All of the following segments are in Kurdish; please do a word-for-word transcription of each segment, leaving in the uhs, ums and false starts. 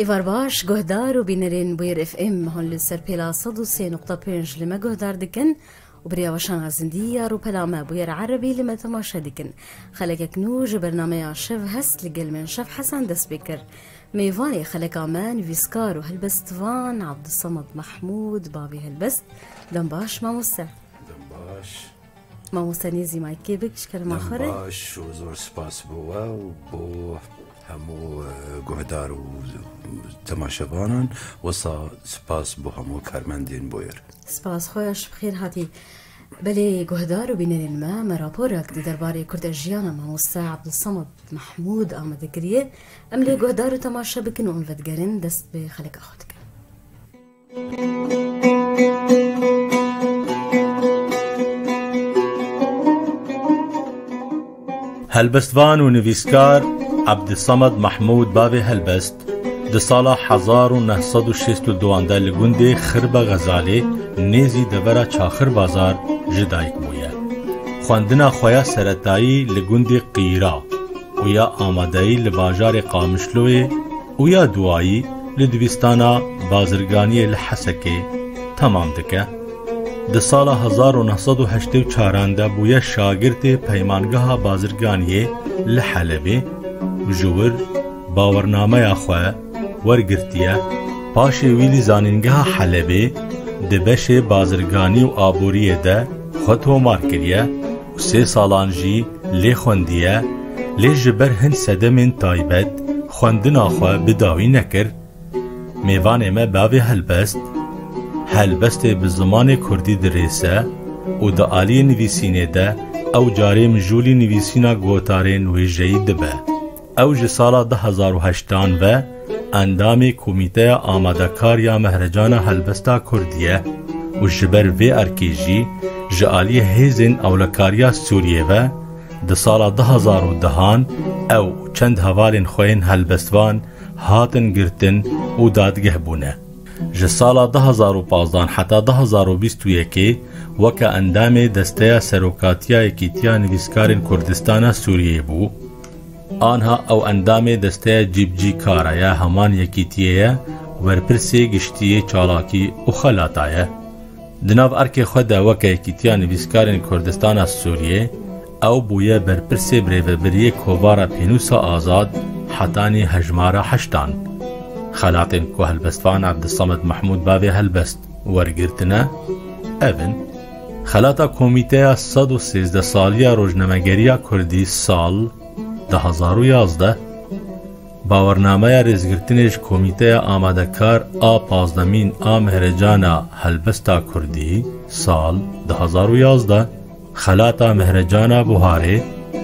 Êvar baş, guhdar û bînerên Bûyer F M, hûn li ser pêla sed û sê nokta pênc li me guhdar dikin û bi rêya weşana zindî ya rûpela me Bûyer Erebî li me temaşe dikin. Xelekek nû ji bernameya Şev Hest li gel min Şev Hesen dest pê kir. Mêvanê xeleka me nivîskar û helbestvan Abdulsamad Mahmûd, bavê helbest. Dem baş mamoste. Dem baş. Mamoste nêzî maykê bik ji kerema xwe re. Dem baş û zor spas bo we û bo hemû, e, guhdar û temaşevanan, wisa spas bo hemû karmendên Bûyer. Spas xweş, bi xêr hatî. Belê guhdar û bînerên me, me raporek di derbarê kurdejiyana mamoste Abdulsamad Mahmûd amade kiriye. Em lê guhdar û temaşe bikin û em vedigerin dest bi xeleka xwe dikin. Helbestvan û nivîskar Abdulsamad Mahmûd bavê helbest di sala hezar û neh sed û şêst û duan de li gundê Xirbe Xezalê nêzî devera Çaxir Bazar ji dayik bûye. Xwendina xwe ya seretayî li gundê Qîra û ya amadeyî li bajarê Qamişloyê û ya duwayî li dibistana bazirganiyê li Hesekê temam dike. Di sala hezar û neh sed û heştê û çaran de bûye şagirtê Peymangeha Bazirganiyê li Helebê û ji wir bawernameya xwe wergirtiye. Paşê wî li Zanîngeha Helebê di beşê bazirganî û aboriyê de xwe tomar kiriye û sê salan jî lê xwendiye, lê ji ber hin sedemên taybet xwendina xwe bi dawî nekir. Mêvanê me bavê helbest, helbestê bi zimanê kurdî dirêse û di aliyê nivîsînê de ew carê mijûlî nivîsîna gotarên wêjeyî dibe. Ew ji sala du hezar û heştan ve endamê Komîteya Amadekar ya Mehrecana Helbesta Kurdî ye û ji ber vê erkê jî ji aliyê hêzên ewlekariya Sûriyê ve di sala du hezar û dehan ew û çend hevalên xwe yên helbestvan hatin girtin û dadgeh bûne. Ji sala du hezar û pazdan heta du hezar û bîst û yekê weke endamê Desteya Serokatiya Yekîtiya Nivîskarên Kurdistana Sûriyeyê bû. Anha ew endamê Desteya Cîbcîkara ya heman yekîtiyê ye û berpirsê giştî yê çalakî û xelata ye. Di nav erkê xwe de weke Yekîtiya Nivîskarên Kurdistana Sûriyê, ew bûye berpirsê birêvebiriyê Kovara Pênûsa Azad hetanî hejmara heştan. Xelatên ku helbestvan Abdulsamed Mahmûd bavê helbest wergirtine, ev in: Xelata Komîteya sed û sêzdeh saliya Rojnamegeriya Kurdî sal du hezar û yazdeh, Bawernameya rêzgirtinê ji Komîteya Amadekar a pazdemîn a Mehrecana Helbesta Kurdî sal du hezar û yazdeh, Xelata Mehrecana Buharê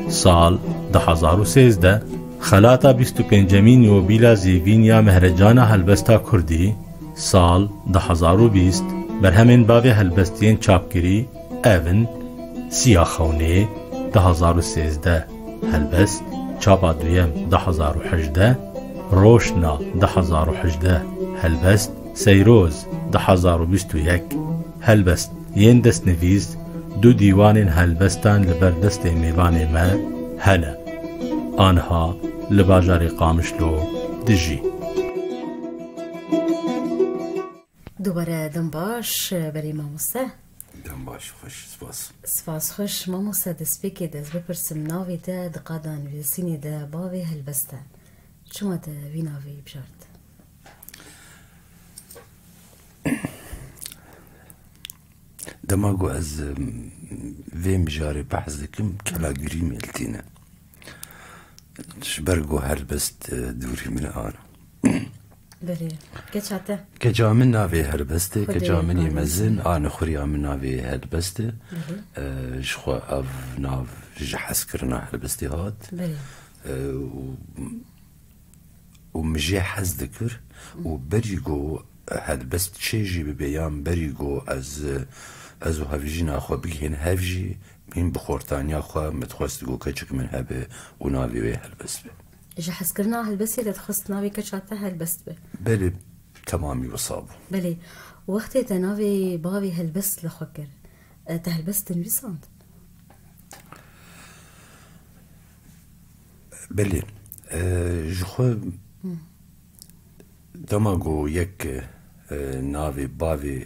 sal du hezar û sêzdeh, Xelata bîst û pêncemîn Yobîla Zêvîn ya Mehrecana Helbesta Kurdî sal du hezar û bîst, berhemên bavê helbestiyên çapkirî ev in: Siya Xewnê du hezar û sêzdeh, helbest, Çapa Duyem du hezar û hejdeh, Roşna du hezar û hejdeh, helbest, Seyroz du hezar û bîst û yek, helbest. Yên destnivîs du dîwanên helbestan li ber destê mêvanê me hene. Anha li bajarê Qamişlo dijî. Dubare dem baş, berê mamoste. Dem baş, xweş, spas. Spas xweş, mamoste, destpêkê de ez bipirsim, navê te di qada nivîsînê de bavê helbest e. Çima te vî navê bijart? Dema ku ez, em, vê mijarê behs dikim, kela girî me li tîne. Ji ber ku helbest, e, dûrî min a. Belê. Keça te? Keça min navê helbestê, Xwedê keça min ê razî mezin, be. A nixuriya min navê helbestê. Belê. E, ji xwe ev nav ji hezkirina helbestê hat. Belê. E, û, û min jê hez dikir û berî ku helbest çê jî bibe yan berî ku ez, ez û hevjîna xwe bigihên hev jî, min bi xortaniya xwe min dixwest ku keçik min hebe û navê wê helbest be. Ji hezkirina helbestê te dixwest navê keça te helbest be? Belê, temamî wisa bû. Belê. Wextê te navê bavê helbest li xwe kir, e, te helbest dinivîsand? Belê. E, ji xwe Hı. Dema ku yek e, navê bavê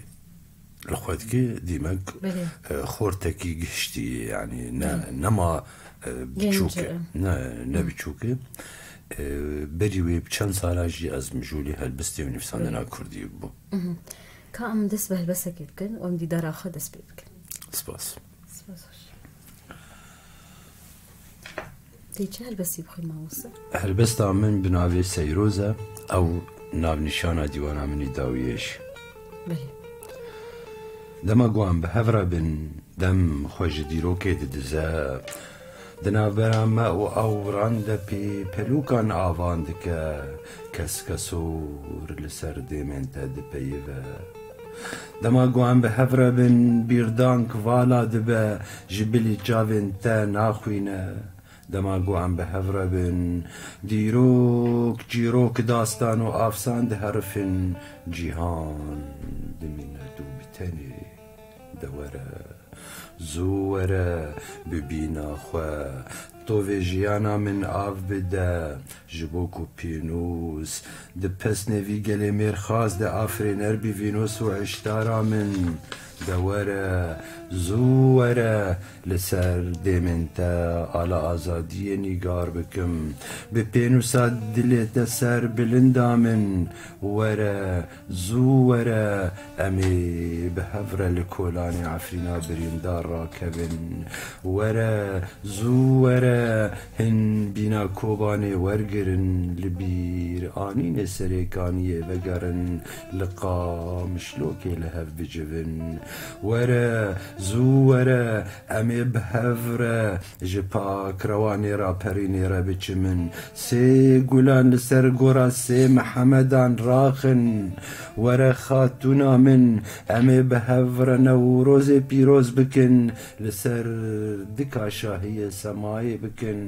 li xwe dike, dîmek Belê. e, xortekî gihiştî ye, yanî ne, Belê. nema e, Genc biçûk e. e, ne, ne Hı. biçûk e. E, berî wê bi çend sala jî ez mijûlî helbestê û nivîsandina Belê. kurdî bûm. Mhm. Ka em dest bi helbestekê bikin û em dîdara xwe dest pê bikin. Spas. Spas xweş. Tê çi helbestî bixwî mamoste? Helbesta min bi navê Seyroz e. Ew navnîşana dîwana min î dawiyê jî. Belê. Dema ku em bi hev re bin, dem xwe ji dîrokê didize. Di navbera me û ewran de pê pelûkan avan dike. Keskesor li ser dêmên te dipeyive. Dema ku em bi hev re bin, bîrdank vala dibe, ji bilî çavên te naxwîne. Dema ku em bi hev re bin, dîrok, çîrok, dastan û afsan diherifin, cîhan dimîne tu bi tenê. De were, zû were, bi bîna xwe, tovê jiyana min av bide, ji bo ku pênûs di pesnê vî gelê mêrxas de afirîner bî Vînûs û Îştara min. De were, zû were, li ser dêmên te ala azadiyê nîgar bikim. Bi pênûsa dilê te ser bilinda min. Were, zû were, em ê bi hev re li kolanê Efrîna birîndar rakevin. Were, zû were, hin bîna Kobanê wergirin, li bîr anînê Serêkaniyê vegerin, li Qamişlokê li hev bicivin. Were, zû were, em ê bi hev re ji Pakrewanê raperînê re biçimin. Sê gulan li ser gora sê Mihemedan raxin. Were xatûna min, em ê bi hev re Newrozê pîroz bikin, li ser dika şahiyê semayê bikin.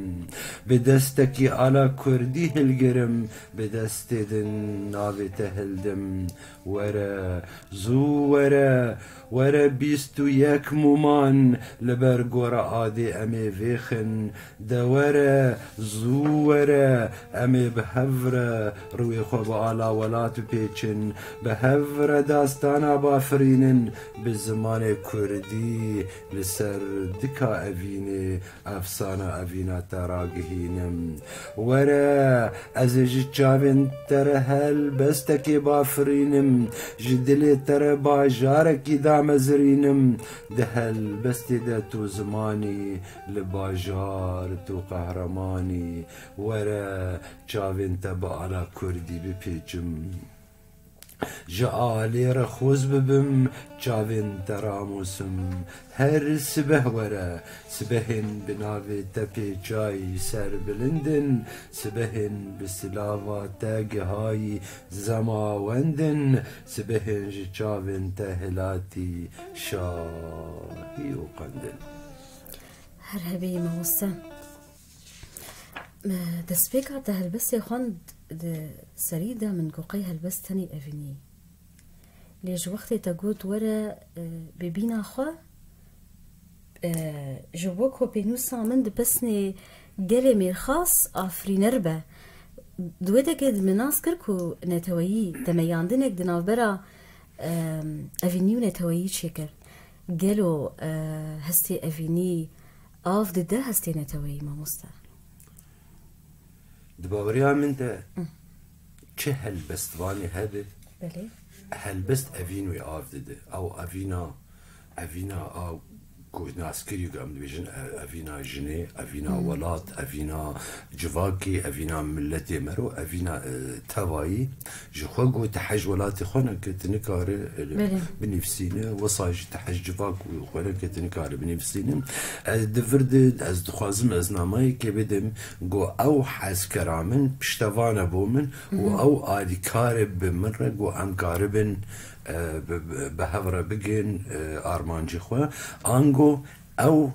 Bi destekî ala kurdî hilgirim, bi destê din navê te hildim. Were, zû were, were bîst û yek mûman li ber gora adê em ê vêxin. De were, zû were, em ê bi hev re rûyê xwe bi ala welat bipêçin, bi hev re dastana bafirînin, bi zimanê kurdî li ser dika evînê efsana evîna te ragihînim. Were, ez ê ji çavên te re helbestekê bafirînim, ji dilê te re bajarekî damezirînim. Di helbestê de tu zimanî, li bajar tu qehremanî. Were, çavên te bi ala kurdî bipêçim. Ji alê re xwez bibim, çavên te ramosim. Her sibeh were, sibehên bi navê te pêçayî serbilindin, sibehên bi silava te gihayî zemawendin, sibehên ji çavên te hilatî şahî û qendin. Her hebî mamoste. Me destpêka te helbestê xwend di serî de min got qey helbest tenê evînî. Lê ji wextê te got were, e, bi bîna xwe, e, ji bo ku pênûsa min di pesnê gelê mêrxas afirîner be. Di wê dekê min nas kir ku neteweyî, temeyandinek di navbera, e, evînî û neteweyî çêkir. Gelo, e, hestê evînî av dide hestê neteweyî, mamoste? Di baweriya min de Hı. çi helbestvanê hebe, Belê. helbest evîn wê av dide. Ew evîna, evîna a ku naskirî ku em dibêjin, e, evîna jinê, evîna Hı. welat, evîna civakê, evîna miletê me ro, evîna, e, tevayî. Ji xwe got, te hej welatê xwe neke, tu nikare, e, Belê. binivîsîne, wisa jî te hej civak xwe neke, tu nikare binivîsîne. Ez di vir de, ez dixwazim, ez namayekê bidim, got, ew hezkera min piştevane bo min û Mhm. ew alîkar e bi min re, got, em karibin, e, bi, bi, bi hev re bigin, e, armancê xwe. Ango ew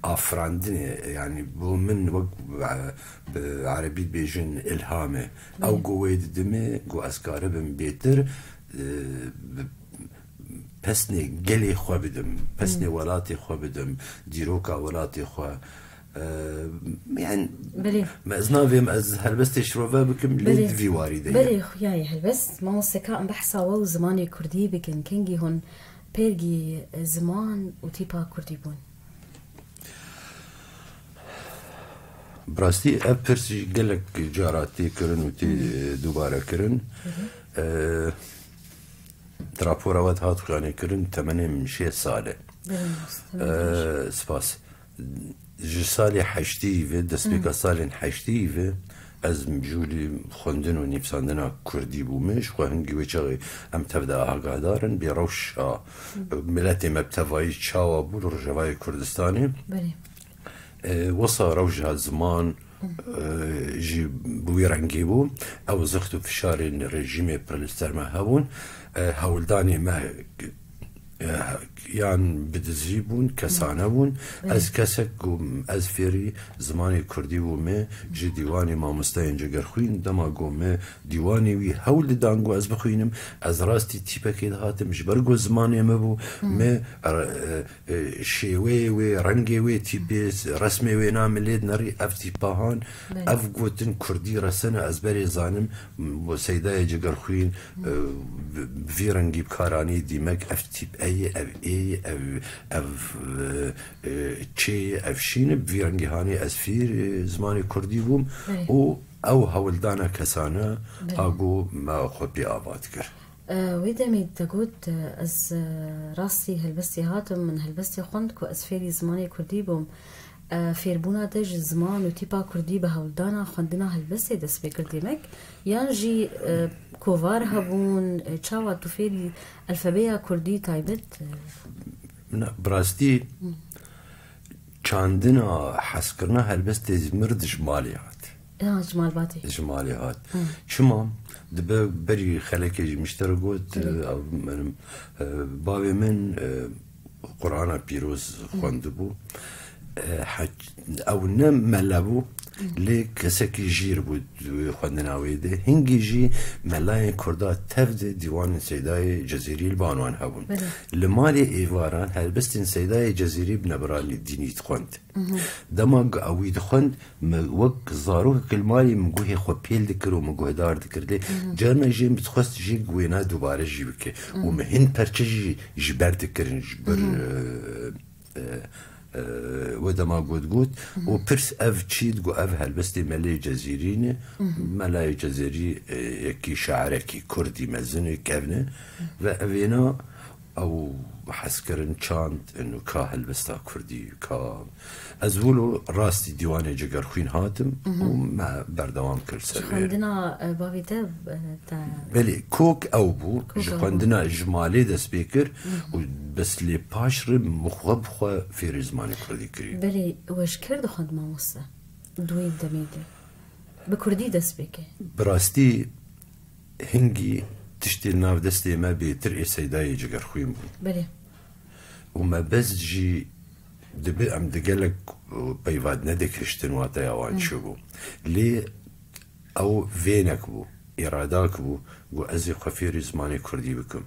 afirandinê, yanî bo min wek, e, bi erebî dibêjin îlham e. Ew Belê. go wê didimê, go ez karibim bêtir, e, bi pesnê gelê xwe bidim, pesnê Hmm. welatê xwe bidim, dîroka welatê xwe. Ee, yani Belê. me ez navêm ez helbestê şirove bikim, lê Belê. di vî warî de ye. Belê, xuyayê helbest. Mamoste, ka em behsa we û zimanê kurdî bikin. Kengî hûn pêrgî ziman û tîpa kurdî bûn? Bi rastî ev pirs jî gelek cara tê kirin û tê, e, dubare kirin. Hı hı. E, di rapora we de hat xuyane kirin, temenê min şêst sal e. Belê, mamoste, temenê Ee, spas. Ji salê heştî ve, destpêka Hmm. salên heştî ve, ez mijûlî xwendin û nivîsandina kurdî bûme. Ji xwe hingî wê çaxê em tev de agahdar in, bê rewşa Hmm. miletê me bi tevayî çawa bû li Rojavayê Kurdistanê. Belê. Ee, wisa rewşa ziman, Hmm. ee, jî bi wî rengî bû. Ew zixt û fişarên rejîmê pir li ser me hebûn. Ee, hewldanê me, ee, yan bi dizî bûn, kesane bûn. Belê. Ez kesek ku ez fêrî zimanê kurdî bûme ji dîwanê mamosteyên Cegerxwîn, dema ku me dîwanê wî hewl didan ku ez bixwînim, ez rastî tîpekê dihatim, ji ber ku zimanê me bû, Hmm. me, ee, e, şêweyê wê, rengê wê tîpê, resmê wê na min lê dinerî, ev tîpa han, Belê. ev gotin kurdî resene, ez berê zanim, bo Seydayê Cegerxwîn, e, bi, bi vî rengî bi kar anî dîmek, ev tîp ê ye, ev ê ye, ev, ev, e, e, çê ye, ev şîn e, bi vî rengî hanî ez fêr, e, zimanê kurdî bûm Belê. û ew hewldana kesane Belê. a ku me xwe pê ava dikir. E, wê demê te got, e, ez, e, rastî helbestê hatim, min helbestê xwend ku ez fêrî zimanê kurdî bûm. E, fêrbûna te ji ziman û tîpa kurdî bi hewldana xwendina helbestê dest pê kir demek, yan jî, e, kovar hebûn, e, çawa tu fêrî elfebeya kurdî taybet, e? Na, bi rastî Hı. çandina hezkirina helbestê ji mir di ji malê hat. Ya, ji malbatê. Ji malê hat. Hı. Çima? Dibe berî xelekê jî min ji te re got, Hı. e, ev, benim, e, bavê min, e, Qur'ana pîroz Hı. xwendibû. E, he-, ew ne mele bû, Hı. lê kesekî jîr bû di xwendina wê de. Hingî jî melayên kurda tev de dîwanên Seydayê Cezîrî li ban wan hebûn. Belê. Li malê êvaran helbestên Seydayê Cezîrî bi nebera dînî dixwend. Mhm. Dema ku ew wî dixwend, min wek zarokek li malê min guhê xwe pêl dikir û min guhdar dikir. Lê Mhm. carna jê min dixwest jê wêna dubare jî bike. Û Mhm. min hin perçe jî ji ber dikirin, ji ber, Mhm. e, e, e, we dema got got. Mhm. Û pirs ev çî digot, ev helbestê Melê Cezîrî ne. Mhm. Melayê Cezîrî, e, yekî şairekî kurdî mezin e, kevn e. Mhm. Ve evêna ew hezkirin çand, inu ka helbesta kurdî, ka ez wilo rastî dîwanê Cegerxwîn hatim Mhm. û me berdewam kir ser Ji wê. xwendina, e, bavê te, e, te Belê, kok ew bû, Kok ji ew bû. xwendina ji malê dest pê kir Mhm. û bes lê paş re min xwe bi xwe fêrî zimanê kurdî kirî. Belê, we ji kê re dixwend mamoste? Di wê demê de. Bi kurdî dest pê kir. Bi rastî hingî tiştê li nav destê me bêtir ê Seydayê Cegerxwîn bûn. Belê. Û me bes jî dibe em di gelek peyva nedikiştin wateya wan Hı. çi bû. Lê ew vênek bû, îradak bû, got ez ê xwe fêrî zimanê kurdî bikim.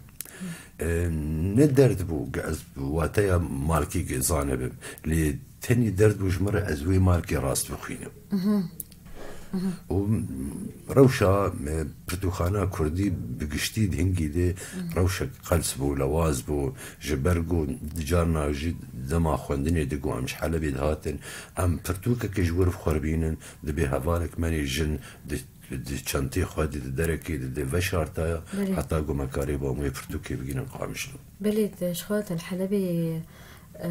Hı. E, ne derd bû, got ez wateya malkî zanibim. Lê tenî derd bû ji min re ez wê malkê rast bixwînim. Mhm. Mhm. Û rewşa, e, pirtûkxana kurdî bi giştî di hingî de Mhm. rewşek qels bû, lewaz bû. Ji ber ku di carna jî dema xwendinê de ku em ji Helebê dihatin, em pirtûkekê ji wir bi xwe re bînin, dibê hevalek me nê jin di, di çentê xwe de, di derekê de, di veşartaya, Belê. heta ku me karê bû em wê pirtûkê bigînin Qamişlo. Belê, te ji xwe te li Helebê, e,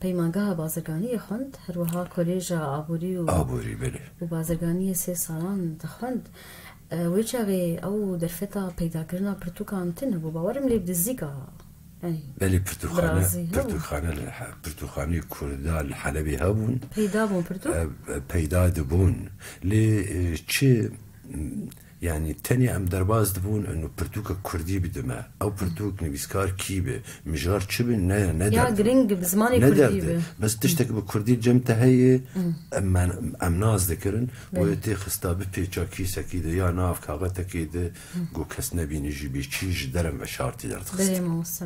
peymangeha bazirganiyê xwend, her wiha Kolêja Aborî û Aborî, belê. û Bazirganiyê sê salan te xwend. E, wê çaxê ew derfeta peydakirina pirtûkan tune bû, bawerim lê bi dizîka, yanî Belê, pirtûxane, birazî hebû. pirtûxane li he-, pirtûxaneyê Kurda li Helebê hebûn. Peyda bûn pirtûk? E, e, peyda dibûn. Lê, e, çi, m, yanî tenê em derbas dibûn, eno pirtûka Kurdî bidime. Ew pirtûk nivîskar kî bi, mijar çi bi, ne, ne Ya derd. giring bi zimanê Ne Kurdî derd. bi. Bes tiştek bi Kurdî cem te heye, Hı. em, em, em nas dikirin. Belê. Wê tê xista bi pêça kîsekî de, ya nav kaxetekê de, Hı. ku kes nebîne jî bê çî ji derem veşartî derdixist. Belê mamoste.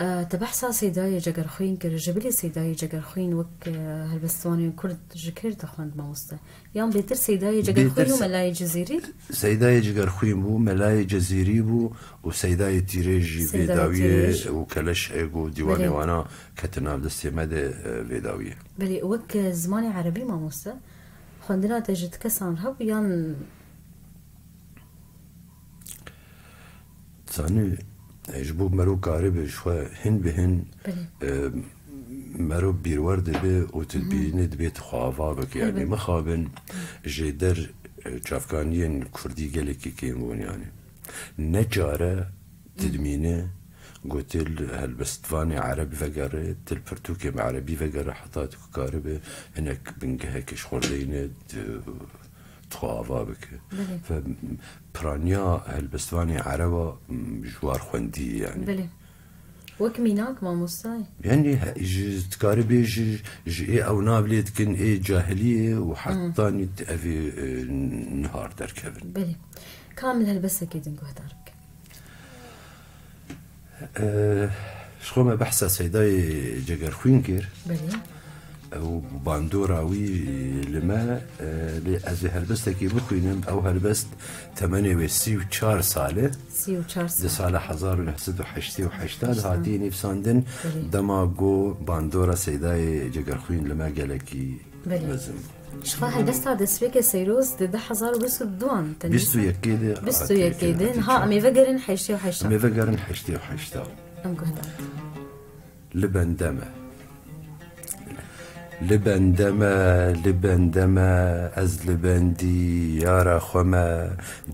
E, te behsa Seydayê Cegerxwîn kir. Ji bilî Seydayê Cegerxwîn wek, e, helbestvanên Kurd ji kê re dixwend, mamoste? Yan bêtir Seydayê Cegerxwîn û Bêtir se- Melayê Cizîrî? Seydayê Cegerxwîn bû, Melayê Cizîrî bû û Seydayê Tîrêj jî vê Seydayê dawiyê Tîrêj. Û Keleş Êg û dîwanê Belê. Wana ketin nav destê me de, e, vê dawiyê. Belê, wek, e, zimanê erebî, mamoste, xwendina te ji ti kesan re hebû yan? Zanî, e, ji bo mero karibe ji xwe hin bi hin, Belê. e, mero bîrwer dibe û tu dibînî dibê tu xwe ava bike. Yanî Elbet. mixabin jêder, e, çavkaniyên kurdî gelekî kêm bûn yanî. Ne care tu dimîne gotil helbestvanê ereb vegere, til pirtûkê bi erebî vegere heta tu karibe hinek bingehekê ji xwe deyne tu, tu xwe ava bike. Belê. Ve piraniya helbestvanê ereba, m, ji war xwendî yanî. Belê. Wek mînak, mamoste? Yanî he- ji, dikarî bê ji, ji ê ew nav lê dikin ê cahiliyê û hetanî evê, e, nihar derkevin. Belê. Kamil helbestekê din guhdar bike. E, ji xwe me behsa Seydayê Cegerxwîn kir. Belê. Ew bandora wî li me, e, lê ez ê helbestekî bixwînim. Ew helbest temenê wê sî û çar sal e. Sî û çar sal. Di sala hezar û neh sed û heştê û heşt Heşt. Hatiye nivîsandin. Belê. Dema ku bandora Seydayê Cegerxwîn li me gelekî Belê. mezin. Ji xwe helbesta destpêkê Seyroz di du hezar û bîst û duan te Bîst û yekê de bîst û yekê hatiye de. Ha, em ê vegerin heştê û heşta. Em ê vegerin heştê û heşta. Em guhdar. Li bende me. Li bende me, li bende me, ez li bendî yara xwe me,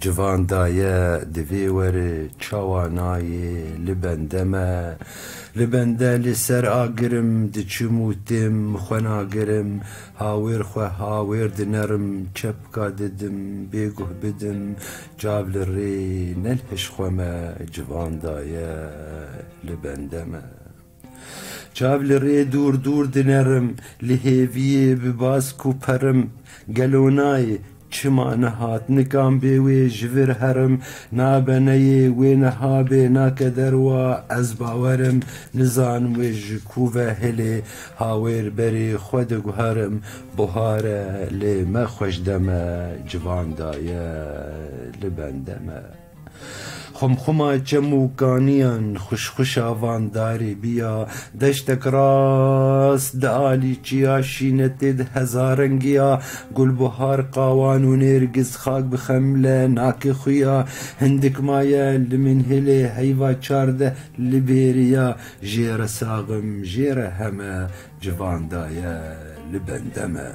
civan daye, divê were, çawa nayê, li bende me. Li bende li ser agirim, diçim û tim, xwe nagirim, hawêr xwe hawêr dinerim, çepka didim, bêguh bidim, çav li rê, ne li hiş xwe me, civan daye, li bende me. Çav li rê dûr dûr dinerim, li hêviyê bi bask û perim. Gelo nayê, çima nehat, nikan bê wê ji vir herim. Nabe neyê, wê niha bê, nake derwa, ez bawerim. Nizanim wê ji ku ve hilê, hawêr berê xwe diguherim. Buhar e, lê me xweş dem e, civan daye, li bende me. Xumxuma çem û kaniyan, xuşxuşa van darê biya, deştek rast di alî çiya, şînetê di hezarengiya, gulbuhar, qawan û nêrgiz, xak bi xemle nake xuya, hindik maye li min hilê, heyva çardeh li bêriya, jê re saxim, jê re heme, civan daye, li bende me.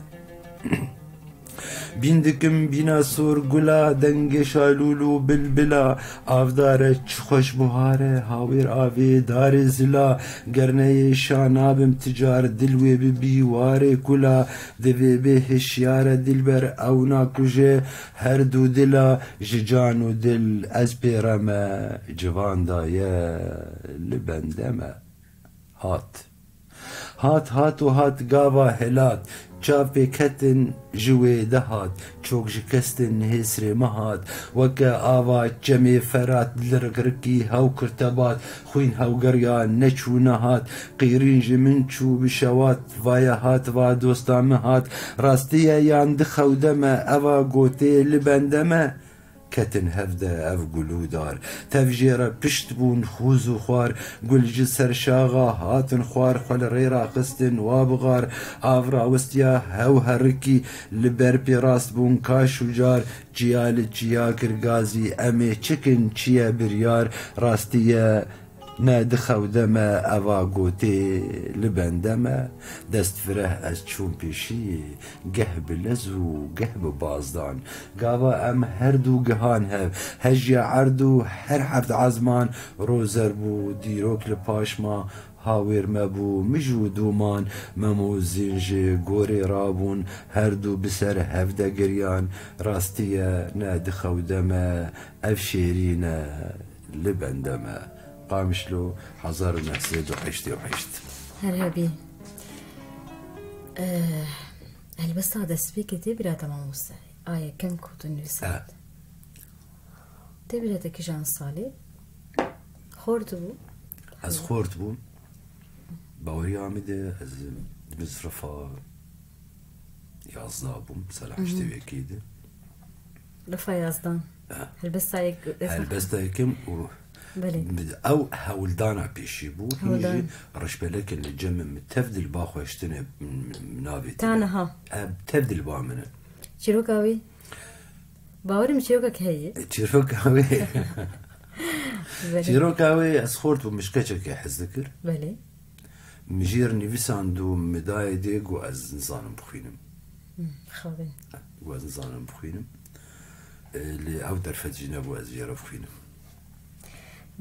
Bîn dikim bîna sor gula, dengê şalûl û bilbila, avdar e çi xweş buhar e, hawêr avê darê zila, ger neyê şa nabim ti car, dil wê bibî warê kula, divê bê hişyar e dilber, ew nakuje her du dila, ji can û dil ez pê re me, civan daye li bende me. Hat. Hat, hat û hat gava helat, çav pê ketin ji wê de hat, çok ji kestin hêsrê me hat, weke ava çemê Ferat, li rikrikî hew kirtebat, xwîn hewgeriya neçû nehat, qîrîn ji min çû bi şewat, vaya hat, va dosta min hat, rastiye yan di xew de me, eva gotê li bende me. Ketin hev de ev gul û dar. Tev jê re pişt bûn xûz û xwar. Gul ji ser şaxa hatin xwar. Xwe li rê raxistin wa bixar. Av rawistiya hew herikî. Li ber pê rast bûn kaş û car. Çiya li çiya kir gazî. Em ê çikin çi ye biryar? Rastiye Ne di xew de me eva gotê li bende me, dest fireh ez çûm pêşiyê, geh bi lez û geh bi bazdan. Gava em her du gihan hev, hejiya erd û her heft ezman, rozer bû dîrok li paş ma, hawêr me bû mij û dûman, mem û zîn ji gorê rabûn, her du bi ser hev de giriyan, rastiye ne di xew de me, ev şêrîn e. Li bende me. Qamişlo, hezar û neh sed û heştê û heşt. Her hebî. Eh, helbesta destpêkê tê bîra te mamoste? A yekem ku tu nivîsand. Eh. Tê bîra te kîjan salê? Xort bû? Ez xort bûm. Baweriya min de ez di bin sinifa yazda bûm, sala heştê û yekê de. Lifa yazdan. Ha. Helbesta yek. Helbesta yekim û Belê. Ew hewldana pêşî bû. Hîn jî Hewldan. Reşbelekên li cem min tev di li ba xwe hiştine, m-, m-, navê Ta tine. niha. Ev tev di li ba min e. Çîroka wî? Bawerim çîrokek heye. Çîroka wê. Belê. Çîroka wê ez xort bûm, min ji keçekê hez dikir. Belê. Min jê re nivîsand û min dayê dê, got ez nizanim bixwînim. Hmm, xabê. Got ez nizanim bixwînim. E, lê ew derfet jî nebû ez jê re bixwînim.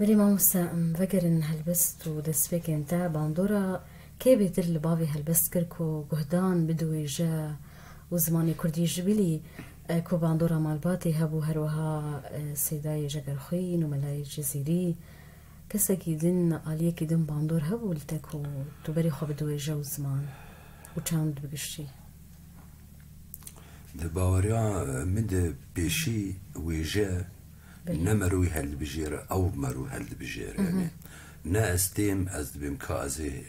Belê mamoste, em vegerin helbest û destpêkên te. Bandora kê bêtir li bavê helbest kir ku guhdan bide wêje û zimanê kurdî ji bilî, e, ku bandora Malbatê hebû, her wiha, e, Seydayê Jegerxwîn û Melayê Cizîrî. Kesekî din, aliyekî din bandor hebû li te ku tu berê xwe bide wêje û ziman û çand bi giştî? Di baweriya min de pêşî wêje Belê. ne merû heldibijêre, ew merû heldibijêre. Hı hı. Yani ne ez têm, ez dibêm ka ez ê, e,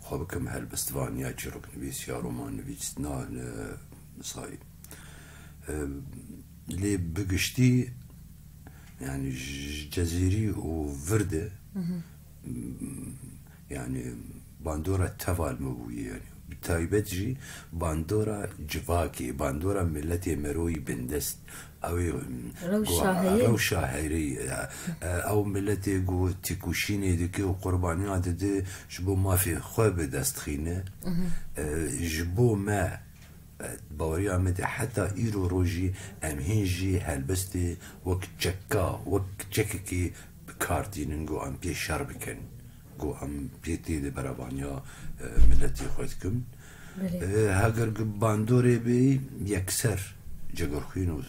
xwe bikim helbestvan ya çîroknivîs ya romannivîs, na, ne, say. E, lê bi giştî, yani ji Cezîrî û vir de, Hı hı. Yani bandora teva li min bûye yani. Bi taybet jî bandora civakê, bandora miletê meroyî bindest. Ew ê, Rewşa go-, heyî. rewşa heyî, e, e, ew miletê ku têkoşînê dike û qurbaniya dide ji bo mafê xwe bi dest xîne. Mhm. E, ji bo me, e, baweriya me de heta îro rojî em hîn jî helbestê wek çeka, wek çekekê bi kar tînin, ku em pê şer bikin, ku em pê tê de berevaniya, e, miletê xwe dikin. Belê. E, heger ku bandorê bê yekser Cegerxwîn û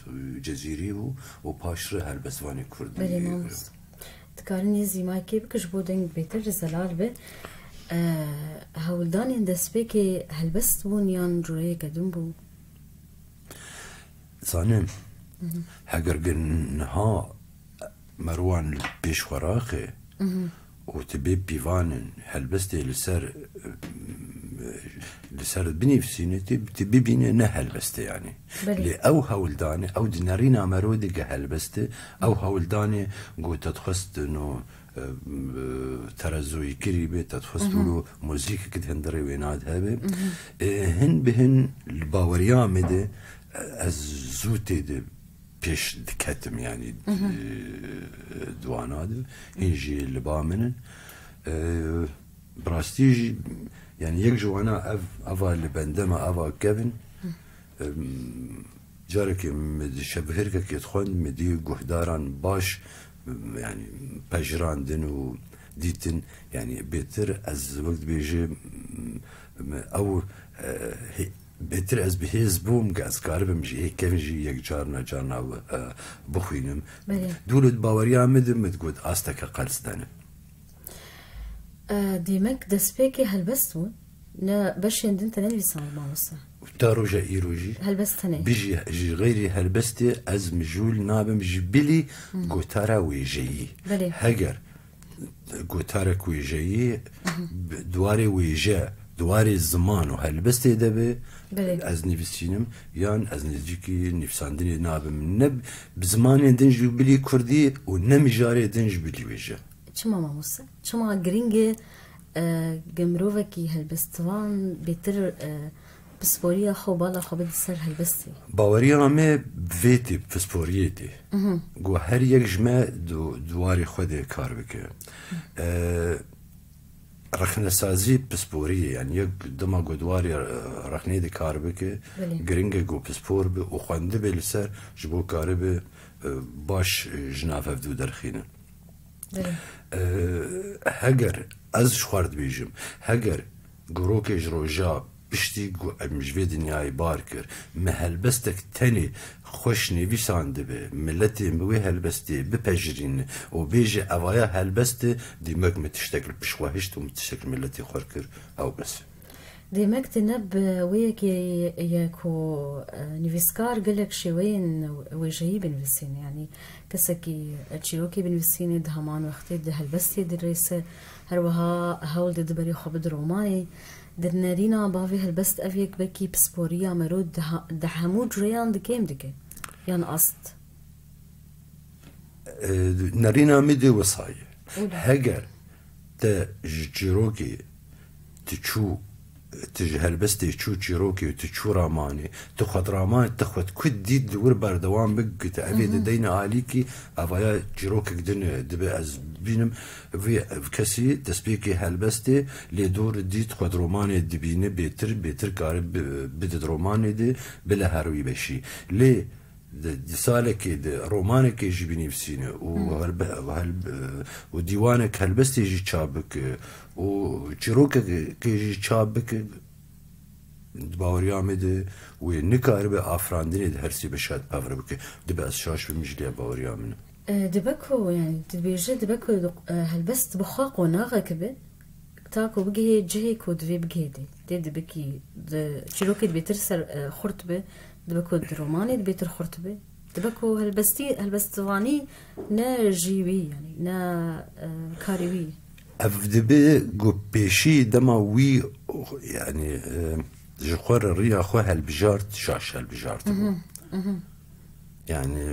Cezîrî bû û paşre helbestvanê Kurd Belê, bî. Mamoste. Dikarin yê zîmakê bike ji bo deng bêtir zelal be. E, hewldanên destpêkê helbest bûn yan cureyeke din bû? Zanim, Mhm. heger ku niha merwan li pêş xwe raxe Mhm. û tu bê pîvanin helbestê li ser, li ser binivîsîne, tu, tu bibîne ne helbeste yani. Belê. Lê ew hewldane, ew di nerîna mero de ge helbeste, ew hewldane ku te dixwest no, e, e, terezoyî kirî be, te dixwest Mhm. wilo muzîkek di hundirê wê nade hebe. Mhm. E, hin bi hin li baweriya me de, e, ez zû tê de pêş diketim, yani, Mhm. e, di wana de, hîn jî li ba min in. E, bi rastî jî, yani, yek ji wana ev, eva li bende me, eva kevin. Hı. Em, carekê min di şevhêrkekê dixwend, min dî guhdaran baş, yani, pejirandin û dîtin, yani, bêtir ez wek dibêjim, em, ew, e, hê-, Bêtir ez bi hêz bûm, ku ez karibim ji hê kevin jî yek carna, carna, e, bixwînim. Belê. Dû li baweriya min de min digot, asteke qels dene. E, demek destpêkê helbest bûn, ne beşên din te nenivîsand mamoste? Ta roja îro jî. Helbest tenê. Bijî ji xeyrî helbestê ez mijûl nabim ji bilî Hmm. gotara wêjeyî. Belê. Heger gotarek wêjeyî, bi-, di warê wêje, di warê ziman û helbestê de be, Belê. ez nivîsînim, yan ez nêzîkî nivîsandinê nabim. Ne bi zimanên din ji bilî kurdî û ne mijarê din ji bilî wêje. Çima mamoste? Çima giring e, e, ge mirovekî helbestvan bêtir, e, pisporiya xwe, bala xwe bide ser helbestê? Baweriya me vê tê, pisporiyê tê. Mhm. Ku her yek ji me di, di warê xwe de kar bike. E, rexnesazî pisporî ye, yani yek dema ku di warê, e, rexnê de kar bike, Belê. giring e ku pispor be û xwendibe li ser, ji bo karibe, e, baş, e, ji nav hevdû derxîne. Belê. E, heger ez ji xwe re dibêjim, heger Gurokê ji roja piştî ku em ji vê dinyayê bar kir, me helbestek tenê xweş nivîsandibe, miletê me wê helbestê bipejirîne û bêje, evaya helbest e, dîmek me tiştek li pişt xwe hişt û me tiştek li miletê xwe kir, ew bes e. Demek tu ne bi wê yekê ye ku, e, nivîskar gelek şêweyên wêjeyî binivîsîne. Yanî kesekî, e, çîrokê binivîsîne, di heman wextê di helbestê dirêse, her wiha hewl dide berê xwe bide romanê. Di nerîna bavê helbest ev yek belkî pisporiya mero di ha-, di hemû cureyan di kêm dike. Yan ast. E, nerîna min dê wisa ye. Heger te ji çîrokê tu çû, tu ji helbestê çû çîrokê û tu çû ramanê, tu xwe di ramanê, tu xwe di ku dît li wir berdewam bik, tu evê dideyne alîkî, evaya çîrokek din e, dibe ez bînim vê kesî destpêkê helbestê, lê dor dît xwe di romanê dibîne bêtir, bêtir kare bi-, bide di romanê de, bile her wî beşî. Lê di, di salekê de romanekê jî binivîsîne û Hmm. helbe-, hel-, û dîwanek helbestê jî çap bike û çîrokekê jî çap bike, di baweriya me de wê nikaribe afirandinê di her sê beşa de pevre bike. Dibe ez şaş bim jî lê baweriya min e. E, dibe ku, yani, dibêje, dibe ku, e, helbest bi xwe qonaxek be, ta ku bigihê cihê ku divê bigihê dê. Dê dibikî, di çîrokê dibêtir ser, e, xurt be, dibe ku di romanê dibêtir xurt be. Dibe ku helbestî, helbestvanî ne jî wî, yani, ne, e, karê wî. Ev dibe ku pêşî dema wî, yani, e, ji xwe re riya xwe helbijart, şaş helbijart bû. Mhm, mhm. Yani,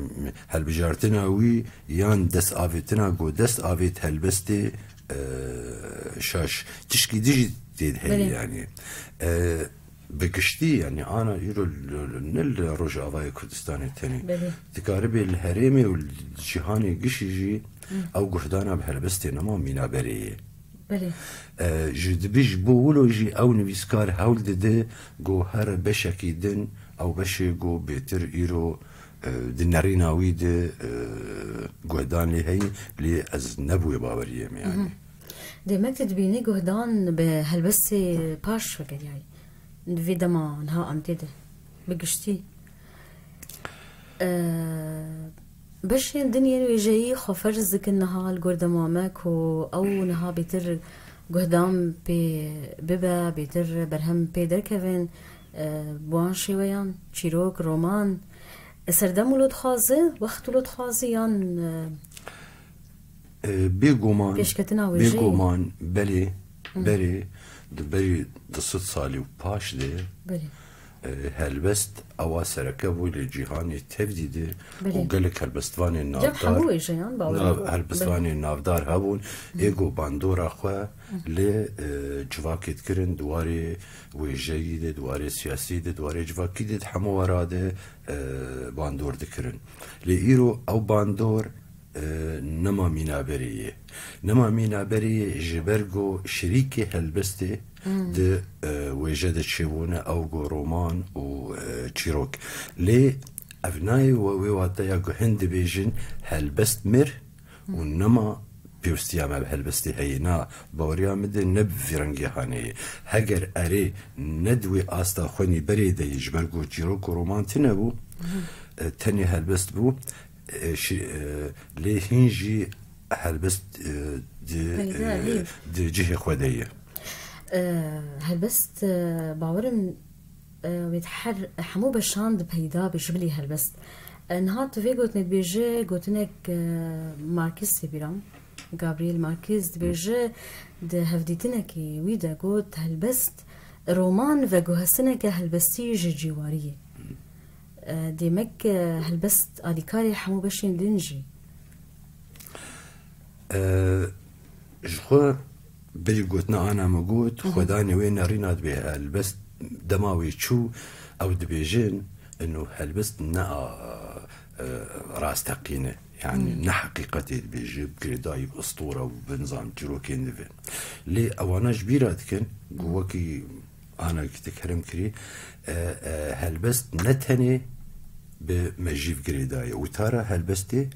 helbijartina wî yan dest avêtina ku dest avêt helbestê, e, şaş. Tişkî dijî tê de heye Belê. yani. E, bi giştî, yani, ana îro l-, l-, ne li Rojavayê Kurdistanê tenê. Belê. Dikaribe li herêmê û li cîhanê gişî jî Hı. ew guhdana bi helbestê nema mîna berê ye. Belê. E, ji dibe ji bo wilo jî ew nivîskar hewl dide ku here beşekî din, ew beşê ku bêtir îro, e, di nerîna wî de, e, guhdan lê heye, lê ez ne bi wê baweriyê me, yani. Mhm. Demek tu dibînî guhdan bi helbestê paş vegeriyayî. Di vê dema niha em tê de. Bi giştî. Eee, beşên din yên wêjeyî xwe ferz dikin niha li gor dema me ku ew niha bêtir guhdan pê bibe, bêtir berhem pê derkevin, eee, bi wan şêweyan, çîrok, roman, serdem wilo dixwaze, wext wilo dixwaze yan, eee, E, bêguman, Pêşketina wêjeyê. bêguman, belê, Hı. berê, di berî du sed salî û paş de, Belê. e, helbest ewa sereke bû li cîhanê tevdî de Belê. û gelek helbestvanên Cem navdar, hemû wêjeyan, bawer nav-, bû. helbestvanên Belê. navdar hebûn, Hı. ê ku bandora xwe Hı. li, e, civakê dikirin, di warê wêjeyî de, di warê siyasî de, di warê civakî de, di hemû wera de, e, bandor dikirin. Lê îro ew bandor e, nema mînaberê ye. Nema mînaberê ye ji ber ku şirîkê helbestê Hmm. di, e, wêje de çêbûne ew ku roman û, e, çîrok. Lê ev nayê we wê wateya ku hin dibêjin helbest mir û Hmm. nema pêwîstiya me bi helbestê heye. Na, baweriya min de ne bi vî rengê hanê ye. Heger erê ne di wê asta xwenî berê de ye, ji ber ku çîrok û roman tune bû, Hmm. e, tenê helbest bû, e, şi-, e, lê hîn jî helbest, e, di, Peyda e, bî. di cihê xwe de ye. E, helbest, e, bawerim, e, wê di her, hemû beşan di peyda be ji bilî helbest. E, niha tu vê gotinê dibêje, gotinek, e, Markîz tê bîra min. Gabriel Markîz dibêje, di hevdîtinekê wî de got, helbest roman veguhestineke helbestî ji cîwariyê. E, demek, e, helbest alîkarê hemû beşên din jî. E, ji xwe berî gotina ana min got, Hı hı. xwedanê wê nerîna dibe helbest dema wê çû, ew dibêjin, ino helbest ne a, e, rasteqîn e. Yani Hı. ne heqîqetê dibêje, girêdayî bi istore û bi nizam çîrokên dibe. Lê ewana ji bîra dikin, ku Hı. wekî Ana ki te kerem kirî, e, e, helbest ne tenê bi mejî ve girêdayî. Witara helbestê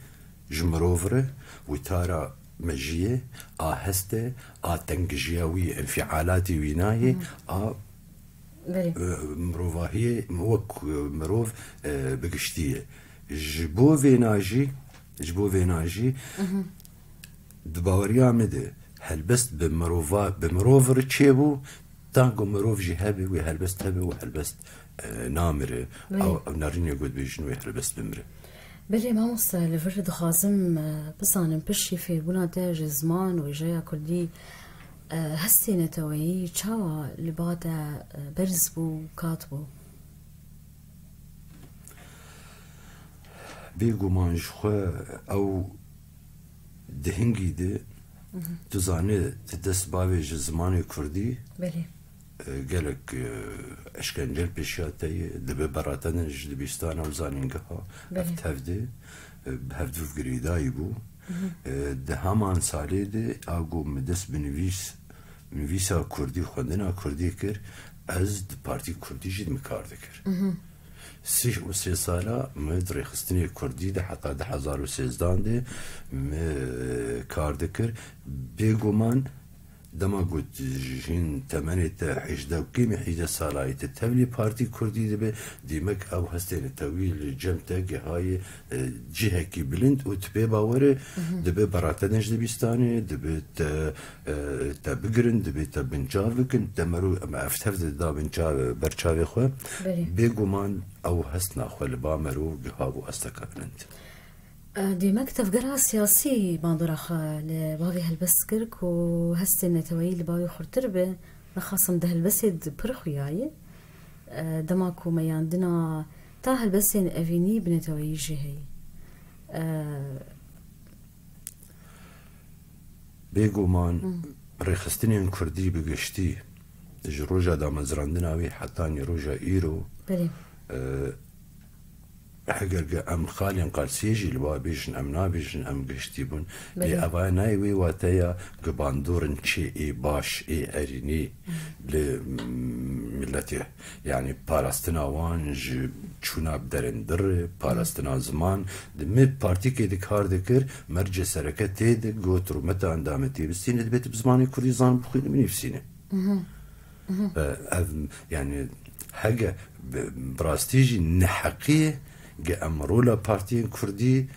ji mirov re, witara mejiyê, a heste, a tengijiya wî, înfialatê wî nayê, Hmm. a, Belê. e, mirovahiyê wek, e, mirov, e, bi giştî ye. Ji bo vêna jî, ji bo vêna jî, Mhm. di baweriya min de helbest bi mirova, bi mirov re çêbû, Dango mirov jî hebe, wê helbest hebe û helbest, e, namire. Belê. Ew, ew nerînê ku dibêjin wê helbest bimire. Belê mamoste, li vir dixwazim, e, bizanim piştî fêrbûna te ji ziman û wêjeya kurdî, e, hestê neteweyî çawa li ba te, e, berz bû, kat bû? Bêguman ji xwe ew di hingî de, Mhm. tu zanî, di dest bavê ji zimanê kurdî, Belê. e, gelek, e, eşkencel pêşiya te ye, dibe berate din ji dibistan û zanîngeha Belê. ev tev de, e, bi hevdûv girêdayî bû. Mhm. E, di heman salê de a ku min dest bi nivîs, nivîsa kurdî, xwendina kurdî kir, ez di partî kurdî jî min kar dikir. Mhm. Sîh û sê sala min di rêxistinê kurdî de heta du hezar û sêzdan de min, e, kar dikir. Bêguman dema ku tu jin temenê te hejdeh û kêmî hejdeh salayî te tevlî partî kurdî dibe, dîmek ew hestê netewî li cem te gihaye, e, cihekî bilind û tu pê bawer e, Mhm. dibe berate din ji dibistanê, dibe te, e, te bigirin, dibe te binçav bikin, te mero em ev tev de da binçav, ber çavê xwe. Belê. Bêguman ew hestina xwe li ba mero giha bû asteka bilind. E, dêmek tevgera siyasî bandora xwe li bavê helbest kir ku hestên neteweyî li bavê xurtir be, nexasim di helbestê di pir xuya ye. E, dema ku meyandina ta helbestên evînî bi neteweyî jî heye. E, Bêguman Hmm. rêxistinên kurdî bi giştî ji roja damezrandina wê hetanî roja îro, Belê. e, Heger ge em xalên Qelsiyê jî li wa bêjin, em nabêjin, em giştî bûn. Lê Belê. eva nayê wê wateya ge bandorên çê ê baş, ê erînî li, mm, miletê, yanî parastina wan ji çûna bi derên dir, parastina ziman, di me partîkê di kar dikir, mercê sereke tê de got rûmeta endametiyê bistîne, dibê tu bi zimanê kurdî zan bixwînî binivîsîne. Mhm. Mhm. E, ev, yani, hege bi, bi rastî jî neheqî ye, ge em rola partiyên kurdî,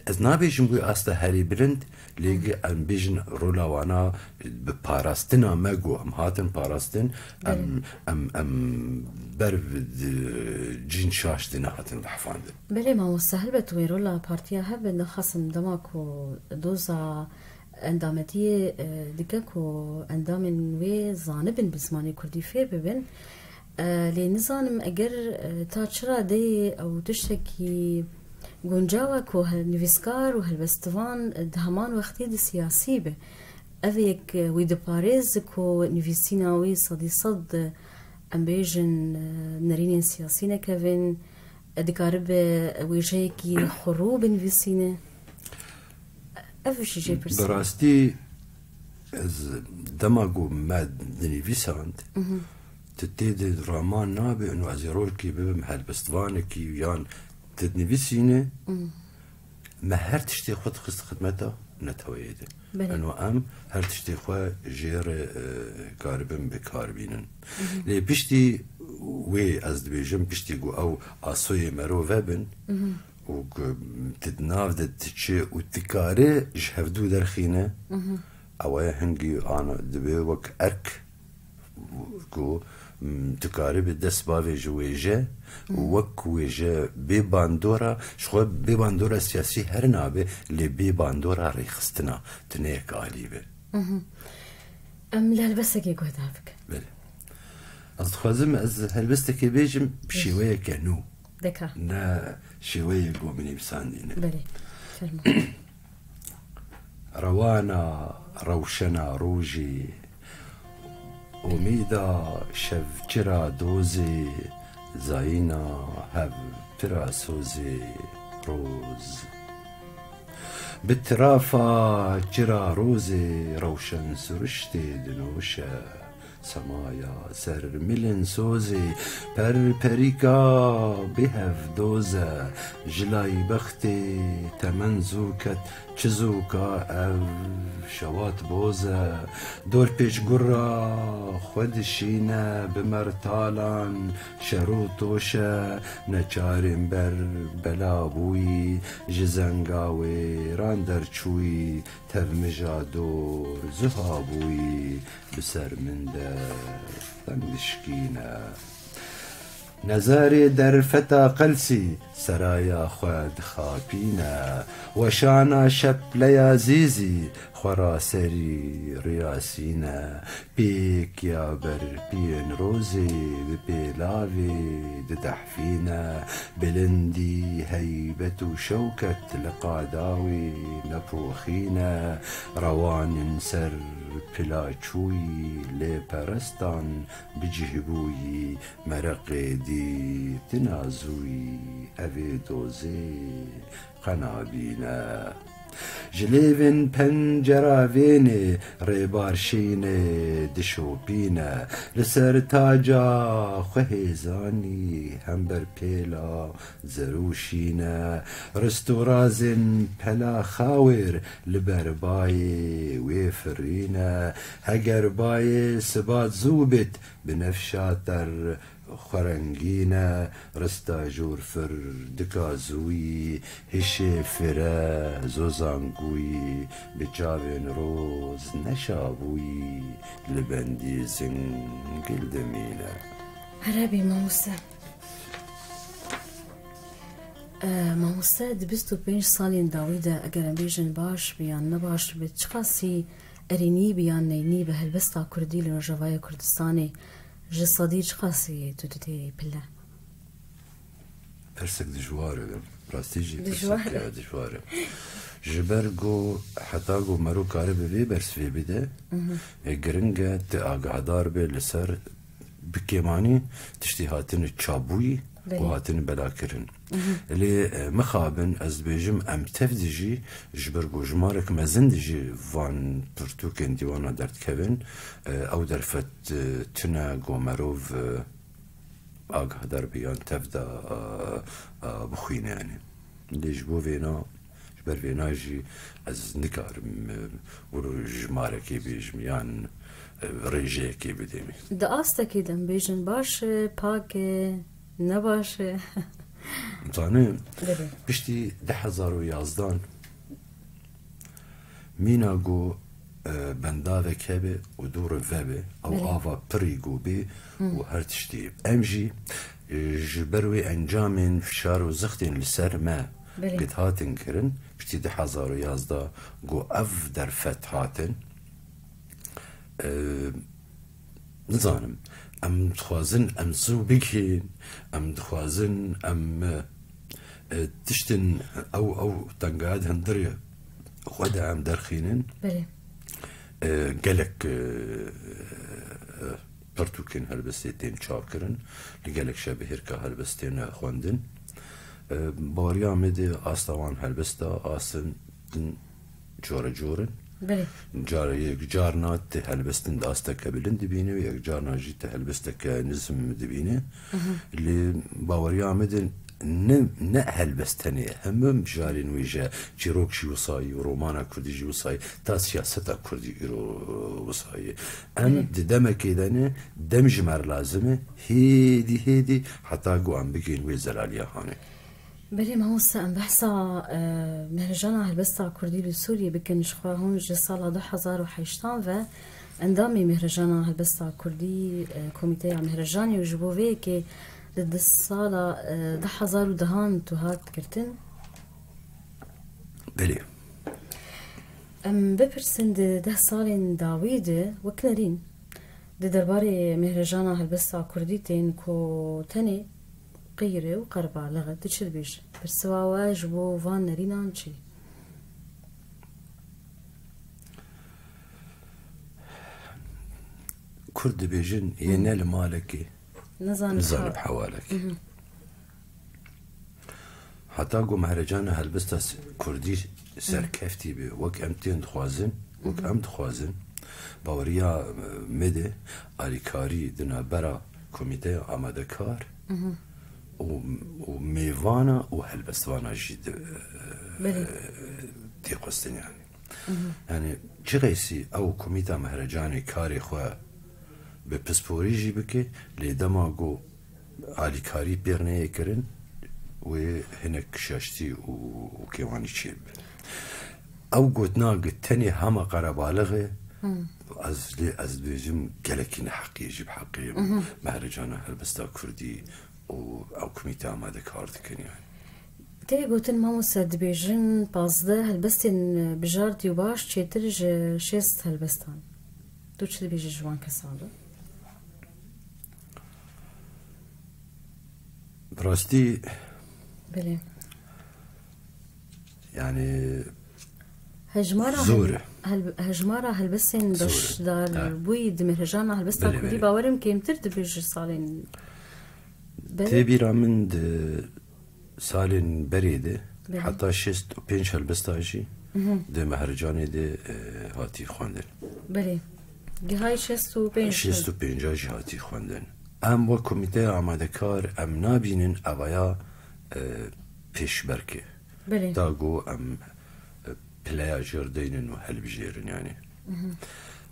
ez nabêjim wî asta herî bilind, lê ge em bêjin rola wana bi parastina me ku em hatin parastin, em, Belê. em, em ber bi di cîn şaş de nehatin lehfandin. Belê mamoste, helbet wê rola partiya hebe, nexasim dema ku doza endametiyê, e, dike ku endamên wê zanibin bi zimanê kurdî fêr bibin. E, lê nizanim eger, e, ta çi radeyê ew tiştekî guncaw e ku he-, nivîskar û helbestvan, e, di heman wextê de siyasî be. Ev yek, e, wî diparêz ku nivîsîna wî sedî sed, e, em bêjin, e, nerînên siyasî nekevin, e, dikaribe wêjeyekî xurû binivîsîne. Ev jî jê pirsî. Bi rastî ez dema ku me dinivîsand, Mhm. tu tê de raman nabe, û ez ê rolkî bibim helbestvanekî yan tu dinivîsîne, Mhm. me her tiştê xwe dixist xidmeta neteweyê de. Belê. Eno em her tiştê xwe jê re, e, karibin bi kar bînin. Mhm. Lê piştî wê ez dibêjim, piştî ku ew asoyê mero vebin, Mhm. û ku tu di nav de diçe û dikare ji hevdû derxîne, Mhm. ew aya hingî ana dibe wek erk ku, mm, dikaribî dest bavê ji wêje û Mhm. wek wêje bê bandora, ji xwe bê bandora siyasî her nabe, lê bê bandora rêxistina tu ne yek alî be. Mhm. Em li helbestekê guhdar bikin. Belê. Ez dixwazim ez helbestekê bêjim bi Belê. şêweyeke nû. Deka. Ne şêweyê ku min nivîsandî ne. Belê. Fermo. Rewana rewşena rojê, omîda şev çira dozê, zayîna hev pira sozê roz. Bi tirafa çira rozê rewşen siriştê dinoşe. Semaya ser milên sozê, perperîka bêhev doz e, ji layî bextê temen zû ket, çi zûka ev şewat boz e. Dorpêç gura xwe dişîne bi mertalan, şer û toşe neçarên ber bela bûyî, ji zenga wêran derçûyî, Tevmija dor ziha bûyî, bi ser min de deng dişkîne. Nezarê derfeta qelsî seraya xwe dixapîne. Weşana şepleya zîzî xwe raserî riyasîne. Pêk ya berpiyên rozê bi pêlavê didehfîne. Bilindî, heybet û şewket li qada wê nepoxîne. Rewanên ser pila çûyî lê perestan bi cih bûyî. Mereqê dî tina zûyî evê dozê qe nabîne. Ji lêvên pencera vênê rêbar şînê dişopîne. Li ser taca xwe hêzanî hember pêla zerû şîne. Rist û razên pela xawêr li ber bayê wê firîne. Heger bayê sibat zû bêt, bi nefşa ter xwerengîne, rista jûrfir dika zûyî, hişê fire zozangûyî, bi çavên roz neşabûyî, li bendî zingil dimîne. Erebî mamoste. E, mamoste, di bîst û pênc salên dawî de, eger em bêjin baş bi yan ne baş bi, çiqasî erênî bi yan neynî bi helbesta kurdî li Rojavaya Kurdistanê ji sedî çiqasî tu didê pile? Pirsek dijwar e, rastî jî Dijwar e. Pirsek, e, dijwar e. Ji ber ku heta ku mero kare bi vê bersivê bide, Mhm. e, giring e tu agahdar be li ser bi kêmanî tiştî hatine çapbûyî Belê. û hatine belakirin. Mhm. Lê, e, mixabin ez dibêjim em tev dijî ji ber ku jimarek mezin dijî van pirtûkên dîwana derdikevin, e, ew derfet, e, tune ku merov, e, agahdar be yan tev de, e, e, bixwîne yanî. Lê ji bo vêna, ji ber vêna jî ez nikarim, e, wilo jimarekê bêjim yan, e, rêjeyekê bidêmî. Di astekê de em bêjin baş e, pak e, ne baş e. Zanî, Belê. piştî du hezar û yazdan mîna ku, e, bendavek hebe û dû re vebe, ew Belê. ava pirî ku bê Hı. û her tiştî. Em jî, e, ji ber wê encamên fişar û zixtên li ser me Belê. gid hatin kirin, piştî du hezar û yazda ku ev derfet hatin, e, nizanim, em dixwazin em zû bigihên, em dixwazin em, e, tiştin ew, ew tengaya di hundirê xwe de em derxînin. Belê. E, gelek, e, pirtûkên helbestê tên çapkirin, li gelek şebihêrka helbest têne xwendin. E, baweriya me de asta wan helbesta astin din cor cor in. Belê. Cara yek carna tu helbestin di asteke bilind dibîne û yek carna jî tu helbesteke nizm dibîne. Mhm. Lê baweriya me de ne, ne helbest tenê, hemû mijarên wê ji çîrok jî wisayî û romana kurdî jî wisayî, ta siyaseta kurdî îro wisayî. Em Belê. di demekê de ne, dem ji me re lazim e, hêdî hêdî heta ku em bigihên wê zelaliya hanê. Belê mamoste, em behsa, e, mehrejana helbesta kurdî li Sûriyê bikin. Ji xwe hûn ji sala du hezar û heştan ve endamê mehrejana helbesta kurdî, e, komîteya mehrejanê û ji bo vê yekê di, di sala, e, du hezar û dehan tu hat girtin. Belê. Em bipirsin di deh salên dawî de wek nerîn di derbarê mehrejana helbesta kurdî tên ku tenê qîr e û qerbalixe. Tu çi dibêjî? Bersiva we ji bo van nerînan çi? Kurd dibêjin, yê ne li malekê, Nizane nizane bi bi hewalekê. Mhm. Heta ku mehrecana helbesta s-, kurdî serkeftî be, wek em tên dixwazin, wek Mhm. em dixwazin, baweriya, e, me de alîkarî di navbera komîteya amadekar Mhm. û, û mêvana û helbestvana jî di, Belê. tê xwestin yani. Mhm. Yani çi qeysî ew komîta mehrecanê karê xwe bi pisporî jî bike, lê dema ku alîkarî pêr neyê kirin, wê hinek şaştî û, û kêwanî çêbibe. Ew gotina gi tenê hema qerebalix e, ez lê ez dibêjim gelekî neheqî jî bi heqê Mehricana Helbesta Kurdî û ew komîte amadekar dikin yani. Tê gotin mamoste dibêjin pazdeh helbestên bijartî û baş çêtir ji şêst helbestan. Tu çi dibêjî ji wan kesan re? Bi rastî Belê. yani Hejmara zor hel-, e. hel-, hejmara helbestên Zor e. beşdar Ha. bûyî di Mehrejana Helbesta Belê, Kurdî belê. bawerim kêmtir dibe ji salên Belê. Tê bîra min di salên berê de Belê. heta şêst û pênc helbesta jî di Mehricanê de, e, hatî xwendin. Belê. Gihayî şêst û pênc. Şêst û pênca jî hatî xwendin. Em wek komîteya amadekar em nabînin evaya, e, pêşberkê. Belê. Ta ku em, e, pileya jêr deynin û helbijêrin yani.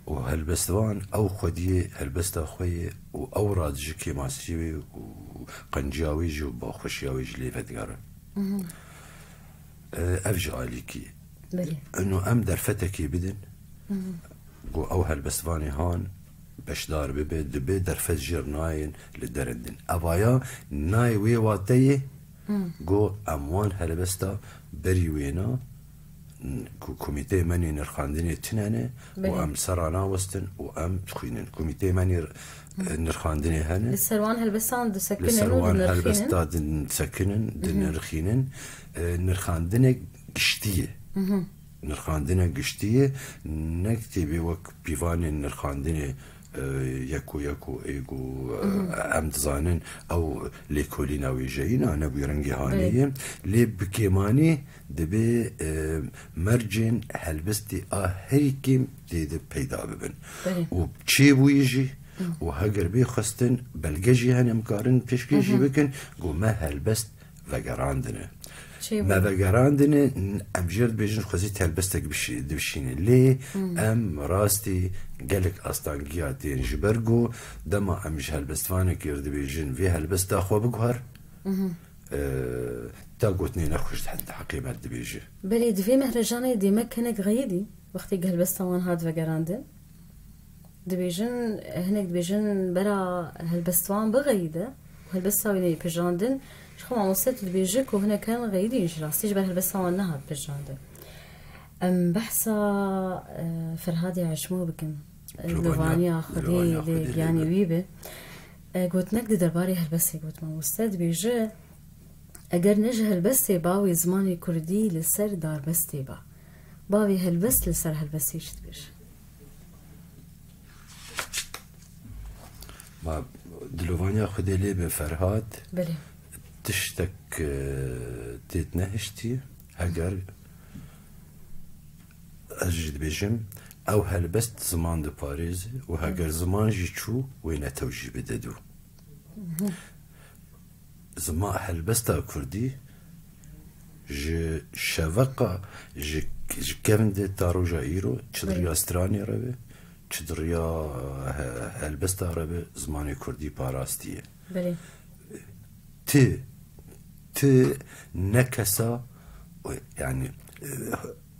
Û helbestvan ew xwediyê helbesta xwe ye û ew rad ji kêmasiyê wê û qenciya wê jî û baxweşiya wê jî lê vedigere. E, ev ji alîkî. Belê. Ino em derfetekê bidin, ku ew helbestvanê han beşdar bibe, dibe derfet jêr nayên li derindin. Evaya nayê wê wateyê, ku em wan helbesta berî wêna, n-, ku komîteyê me nê nirxandinê tune ne, û Belê. em sera nawestin û em dixwînin. Komîteyê me nê, e, nirxandinê hene. Li ser wan helbestan disekinin Li ser û wan dinirxînin. helbesta din disekinin, dinirxînin. E, nirxandinek giştî ye. Nirxandinek giştî ye. Nek tê bê wek pîvanên nirxandinê, e, yeko yeko ê ku, e, em dizanin ew lêkolîna wêjeyî ne, nebûye rengê hanê Belê. ye. Lê bi kêmanî dibê, e, mercên helbestê a herî kêm tê de peyda bibin. Belê. Û çêbûyî jî û heger bê xwestin belge jî hene em karin pêşkêş jî bikin, ku me helbest vegerandine. Çêbû. Me vegerandine, n-, em jê re dibêjin xwezî helbestek bişî-, dibişîne. Lê em rastî gelek astangiya tên ji ber ku dema em ji helbestvanekê re dibêjin vê helbesta xwe biguher, e, ta gotinê nexweş di heqê me dibêje. Belê, di vê mehrejanê dê me kenek xeyidî, wextê helbesta wan hat vegerandin. Dibêjin, hinek dibêjin bera helbestvan bixeyide û helbesta wê neyê pejandin. Ji xwe mamoste tu dibêjî ku hinek herin xeyidîn ji rastî ji ber helbesta wan nehat pejandin. Em behsa, e, Ferhadê Eçmo bikin. E, Dilovaniya, Dilovaniya Xwedê Dilovaniya lê Xwedê lê giyanê lê. wî be. E, gotinek di derbarê helbestê got mamoste, dibêje, eger ne ji helbestê ba wê zimanê kurdî li ser darbestê ba. Bavê helbest li ser helbestê çi dibêje? Ma Dilovaniya Xwedê lê be Ferhat, Belê. tiştek, e, têt nehiştî, heger ez jî dibêjim, ew helbest ziman diparêze û heger ziman jî çû, wê netew jî bide dû. Zima helbesta kurdî ji şeveqa, ji, ji kevin de ta roja îro, çi di Belê. riya stranê re be, çi di riya, he-, helbesta re be, zimanê kurdî parastiye. Belê. Ti, ti ne kesa, yani, e,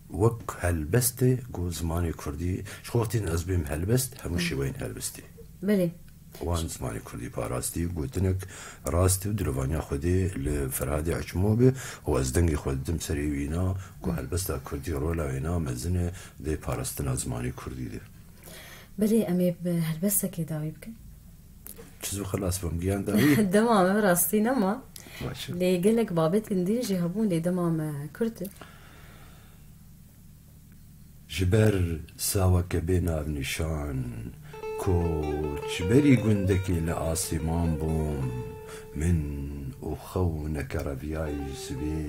wek helbestê ku zimanê kurdî, ji xwe wextî ez bêm helbest, hemû şêweyên helbestê. Belê. Wan zimanê kurdî parastî, gotinek rastî û dilovaniya Xwedê li Ferhadê Eçmo be û ez dengê xwe didim serê wîna ku helbesta kurdî rola wêna mezin e dê parastina zimanê kurdî de. Belê, em ê bi helbestekê dawî bikin. Çi zû xelas bûm, giyan dawî. Dema me rastî nema. Baş e. Lê gelek babetên din jî hebûn, lê dema me kurt e. Ji ber saweke bê navnîşan, koçberî gundekê li asîman bûm, min û xewneke reviyayî sibê,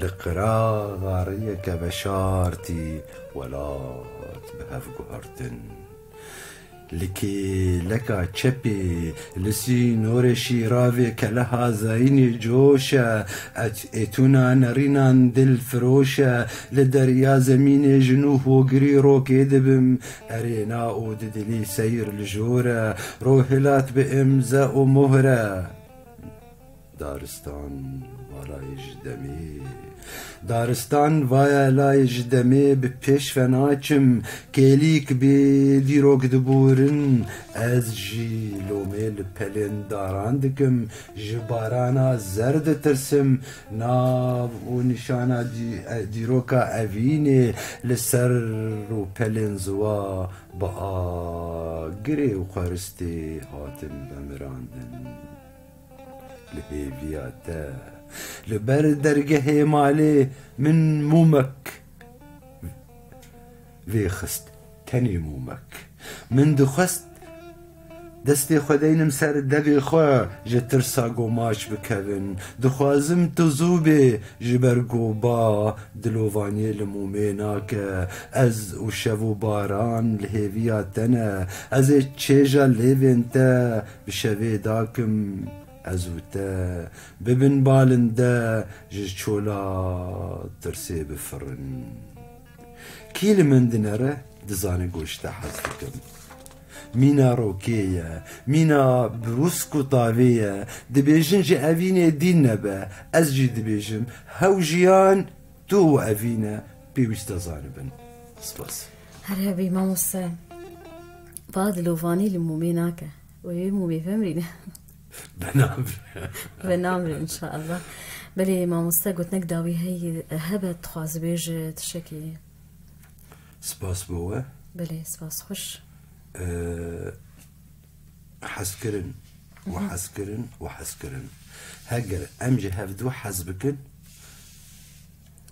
li qiraxa riyeke veşartî welat bi hev guhertin. Li kêleka çepê, li sînorê şîravê keleha zayînê coş e, et-, êtûna nerînan dilfiroş e, li derya zemînê ji nû hogirî rokê dibim, erê na û di dilî seyr li jor e, rohilat bi imze û mohr e. Daristan valayê ji demê. Daristan vaya layê ji demê bi pêş ve naçim. Kêlîk bê dîrok diborin. Ez jî lomê li pelên daran dikim. Ji barana zer ditirsim. Nav û nîşana dî-, e, dîroka evînê li ser û pelên ziwa bi agirê û xweristê hatin vemirandin. Li hêviya te, li ber dergehê malê min mûmek vêxist, tenê mûmek. Min dixwest destê xwe deynim ser devê xwe, ji tirsa ku maç bikevin. Dixwazim tu zû bê, ji ber ku ba dilovaniyê li mûmê nake. Ez û şev û baran li hêviya te ne. Ez ê çêja lêvên te bi şevê dakim. Ez û te bibin balinde, ji çola tirsê bifirin. Kî li min dinere, dizane ku ji te hez dikim. Mîna rokê ye, mîna brûsk û tavê ye. Dibêjin ji evînê dîn nebe. Ez jî dibêjim, hew jiyan, tu û evîne pêwîst e zanibin. Spas. Her hebî mamoste. Va dilovanî li mûmê nake. Wê mûmê vemrîne. Venabire. Ve namre inşallah. Belê mamoste gotinek dawî hey hebe dixwaz bêje tişekî. Spas bo we. Belê, spas xweş. Ee, hezkirin û hezkirin û hezkirin. Heger em ji hevdu hez bikin,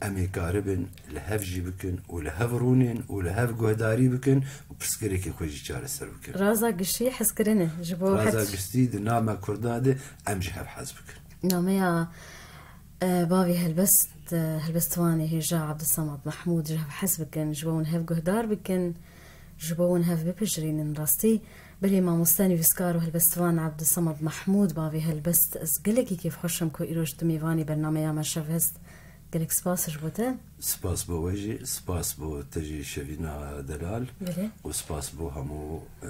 em ê karibin li hev jî bikin û li hev rûnên û li hev guhdarî bikin û pirsgirêkên xwe jî çareser bikin. Raza giştî hezkirin e ji bo Raza heft- giştî di nav me Kurda de em ji hev hez bikin. Nameya, e, bavê helbest, e, helbestvanê hêja Abdulsamad Mahmûd ji hev hez bikin, ji bo hûn hev guhdar bikin, ji bo hûn hev bipijirînin rastî. Belê mamoste nivîskar û helbestvan Abdulsamad Mahmûd, bavê helbest, ez gelekî kêfxweş im ku îroj tu mêvanê bernameya me Şevhest. Gelek spas ji bo te. Spas bo we jî, spas bo te jî Şevîna Delal Belê. Û spas bo hemû, e,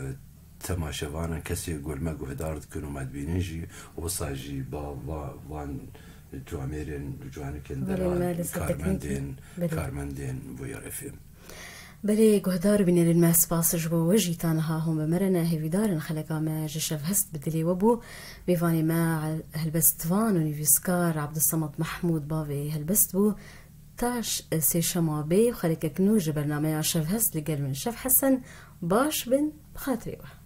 temaşevanan, kesê ku li me guhdar dikin û me dibînin jî, wisa jî ba va-, van camêrên û canikên Belê, delal, me li ser karmendên, teknîk. Belê. Karmendên Bûyer F M. Belê, guhdar û bînerên me, spas ji bo we jî ta niha hûn bi me re ne. Hêvîdar in xeleka me ji Şevhest bi dilê we bû. Mêvanê me helbestvan û nivîskar Abdulsamad Mahmûd bavê helbest bû. Ta ş-, sêşema bê û xelekek nû ji bernameya Şevhest li gel min Şev Hesen. Baş bin, bi xatirê we.